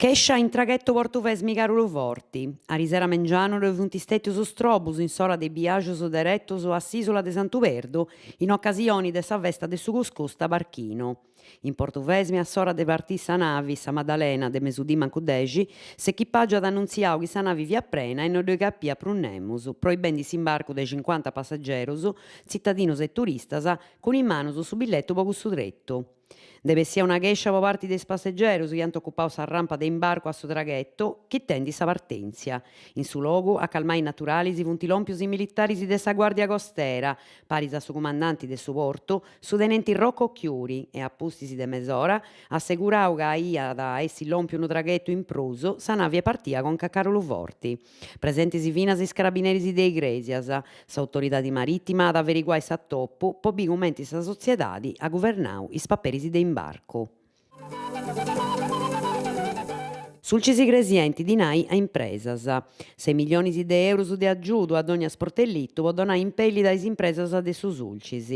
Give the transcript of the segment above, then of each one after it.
Chèscia in traghetu Portuvesmi Caruluforti. Arisero a mengianu ddoi funt stètius strobus in s'ora de is biàgius deretus a s'ìsula de Santu Perdu in ocasioni de sa festa de su cuscus tabarchinu. In Portuvesmi a s'ora de partì sa navi, sa Maddalena, de mesudì mancu dexi, s'echipàgiu at annuntziau chi sa navi fiat prena e no ddoi capiat prus nemus, proibendi s'imbarcu de cincuanta passegerus, tzitadinus e turistas, cun in manus su billetu po cussu tretu. Nd'est bessia una chèscia po parti de is passegerus chi ant ocupau sa rampa de imbarcu a su traghetu chitendi sa partèntzia. In su logu, a calmai is naturalis funt lòmpius is militaris de sa Guàrdia Costera, paris a su cumandanti de su portu, su tenenti Rocco Chiuri, e a pustis de mesora, assegurau ca iat a essi lòmpiu unu traghetu in prus, sa navi est partia conca a Caruluforti. Presentis finas is carabineris de Igrèsias. S'autoridadi marìtima at a averiguai s'atopu po biri cumenti sa sotziedadi at guvernau is paperis de imbarcu. Sulcis Igresienti dinai a impresas. Sei milionis de eurus de agiudu a dònnia sportellitu po donai impèllida a is impresas de su Sulcis.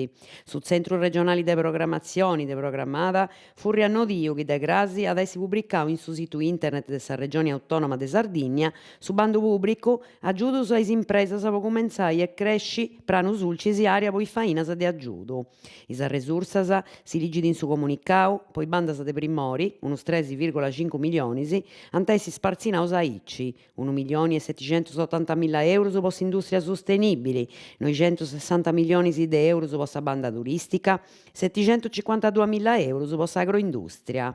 Su Tzentru regionali de programatzioni de programada Furriat nodiu chi de crasi at a essi publicau in su situ internet de sa Regioni Autònoma de Sardìnnia su bandu pùbricu Agiudus a is impresas po cumentzai e cresci Pranu Sulcis Àrea po is fainas de agiudu. Is arresursas, si ligit in su comunicau, po is bandas de primori, unus tres vìrgula cincu milionis, ant a essi spartzinaus aici, Unu milioni e seticentusotantamilla eurus po s'indùstria sustenìbili, noixentusessanta milionis de eurus po sa banda turìstica, seticentucincuantaduamilla eurus po s'agroindùstria.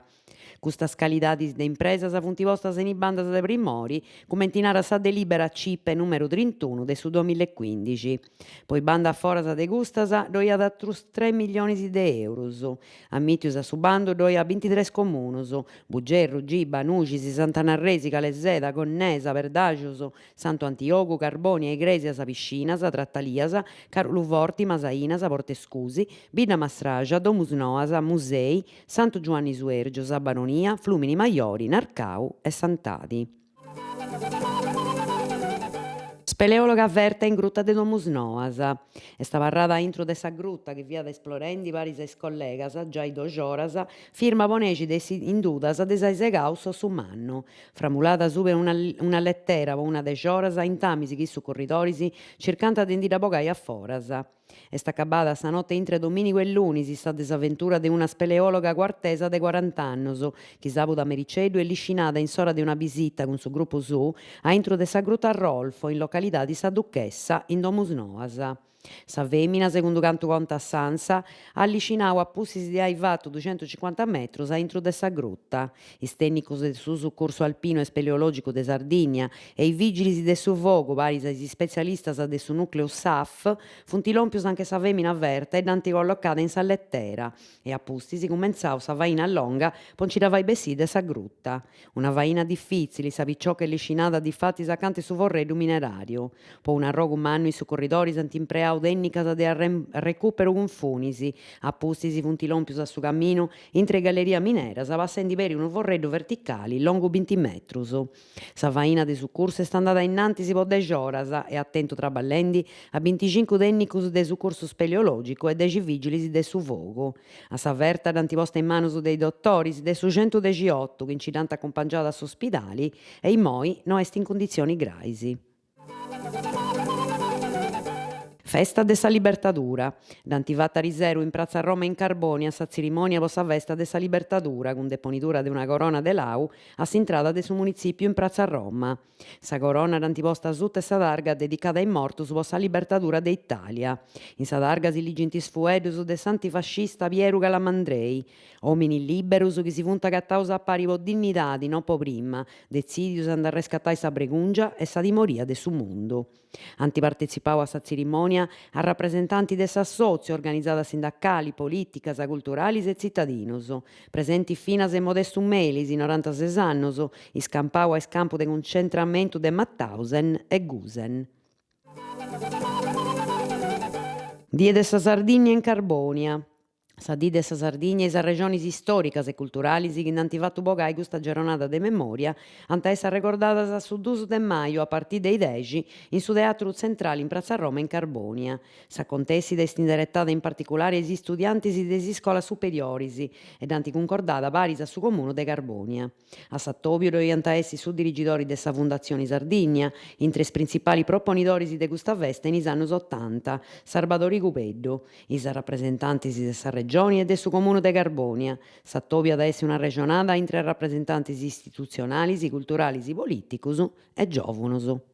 Custas calidadis de impresas funt postas in is bandas de primori, cumenti narat sa delìbera Cipe nùmeru trintunu de su duamillaecuindixi. Po is bandas foras de custas ddoi at atrus tres milionis de eurus. Ammìtius a su bandu ddoi at bintitres comunus, Bugerru, Giba, Nuxis, Sant'Anna Arresi, Caleseda, Gonnesa, Perdaxus, Santu Antiogu, Carbònia, Igrèsias, Piscinas, Tratalias, Caruluforti, Masainas, Portescusi, Bidda Massraxa, Domusnoas, Musei, Santu Giuanni Suèrgiu, Sa Baronia, Flùmini Majori, Narcau e Santadi. Speleologa ferta in gruta de Domusnoas. Est abarrada aintru de sa gruta chi fiat esplorendi paris a is collegas, giai doxi oras, firma po nexi de essi in dudas de s'ai segau s'ossu mannu. Framulada asuba 'e una letera po una dexi oras intamis chi is sucurridoris circànt de ndi dda bogai a foras. Est acabada sa note intre domìnigu e lunis sa disaventura de una speleòloga cuartesa de cuarant'annus, chi sàbudu a mericeddu est liscinada in s'ora de una bisita cun su grupu suu a intru de sa Gruta Rolfo in localidadi Sa Duchessa in Domusnoas. Sa fèmina, segundu cantu contat s'Ansa, at liscinau a pustis de ai fatu duxentucincuanta metrus a intru de sa gruta. Is tènnicos de su Sucursu Alpinu e Speleològicu de Sardigna e is vìgilis de su fogu paris a is ispetzialistas de su nùcleu SAF funt lòmpius anche sa fèmina ferta e dd'ant collocada in sa letera e a pustis cumentzau sa faina longa po nci dda fai bessiri de sa gruta. Una faina difìtzili, sa picioca est liscinada difatis acanta 'e su forreddu mineràriu. Po un'arrogu mannu is sucurridoris ant impreau tènnicas de arrecùperu cun funis, a pustis funt lòmpius a su caminu Intre is gallerias mineras, passendi peri unu forreddu verticali longu binti metrus. Sa faina de sucursu est andada ainnantis po dexi oras e at tentu traballendi a binticincu tènnicus de sucursu speleològicu e dexi vìgilis de su fogu. A sa ferta dd'ant posta in manus de is dotoris de su centudexiotu chi nci dd'ant acumpangiada a s'ospidali e immoi no est in cunditzionis grais. Festa de sa Libertadura. Dd'ant fata ariseru in Pratza Roma in Carbònia sa tzirimònia po sa festa de sa Libertadura cun deponidura de una corona de lau a s'intrada de su munitzìpiu in Pratza Roma. Sa corona dd'ant posta suta 'e sa targa dedicada a is mortus po sa Libertadura de Itàlia. In sa targa si ligint is fueddus de s'antifascista Pieru Calamandrei, Òminis lìberus chi si funt agataus a pari po dinnidadi, no po prima, detzìdius a nd'arrescatai sa bregùngia e sa timoria de su mundu. Ant partetzipau a sa tzirimònia arrapresentanti de s'assòtziu, organizadas sindacali, polìticas, culturalis e tzitadinus. Presenti finas Modestu Melis, norantases annus, iscampau a is campus de cuncentramentu de Mauthausen e Gusen. Die de sa Sardigna in Carbònia. Sa Dì de sa Sardigna e is arrexonis istòricas e culturalis chi nd'ant fatu bogai custa gerronada de memòria ant a essi arregordadas su duus de maju a partì de is dexi in su Teatru Tzentrali in Pratza Roma in Carbònia. S'acontèssida est inderetada in particulari a is istudiantis de is iscolas superioris e dd'ant cuncordada paris a su Comunu de Carbònia. A s'atòbiu ddoi ant a essi su dirigidori de sa Fundatzioni Sardigna, intre is printzipalis proponidoris de custa festa in is annus otanta, Sarbadori Cubeddu, is arrapresentantis de sa Regioni e de su Comunu de Carbònia. S'atòbiu at a essi un'arrexonada intre arrapresentantis istitutzionalis, culturalis, polìticus e giòvunus.